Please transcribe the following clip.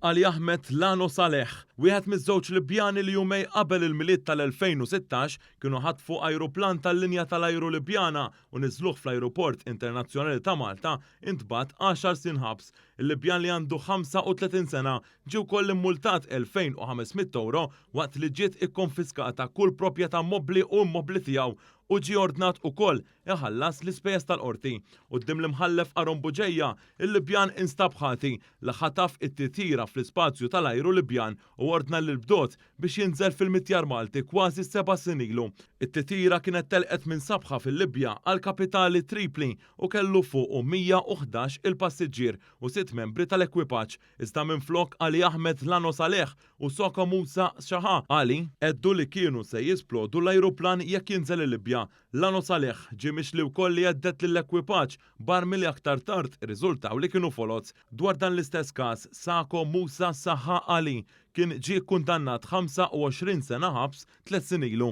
Ali Ahmed Lano Saleh, wieħed miż-żewġ Libjani li jumejn qabel il-Milied tal-2016 kienu ħatfu ajruplan tal-linja tal-ajru Libjana u niżluh fl-Ajruport Internazzjonali ta' Malta, intbagħat għaxar snin ħabs. Il-Libjan li għandu 35 sena ġie wkoll immultat 2,500 ewro waqt li ġiet ikkonfiskata kull proprjetà mobbli u immobbli tiegħu u ġie ordnat ukoll iħallas l-ispejjeż tal-qorti. Quddiem l-Imħallef Aaron Bugeja, il-Libjan instab ħati li ħataf it-titjira fl-ispazju tal-ajru Libjan u ordna lill-bdot biex jinżel fil-mitjar Malti kważi seba' snin ilu. It-titjira kienet telqet minn Sabha fil-Libja għall-kapitali Tripli u kellu fuqu 111 il-passiġġier u sitt membri tal-ekwipaġġ iżda minflok Ali Ahmed Lano Saleh u Soko Musa Shaha Ali għeddu li kienu se jisplodu l-ajruplan jekk jinżel il-Libja. Lano Saleh ġie mixli wkoll li hedded lill-ekwipaġġ b'armi li aktar tard irriżultaw li kienu foloz. Dwar dan l-istess każ, Sako Musa Saha Ali kien ġie kkundannat 25 sena ħabs tliet snin ilu.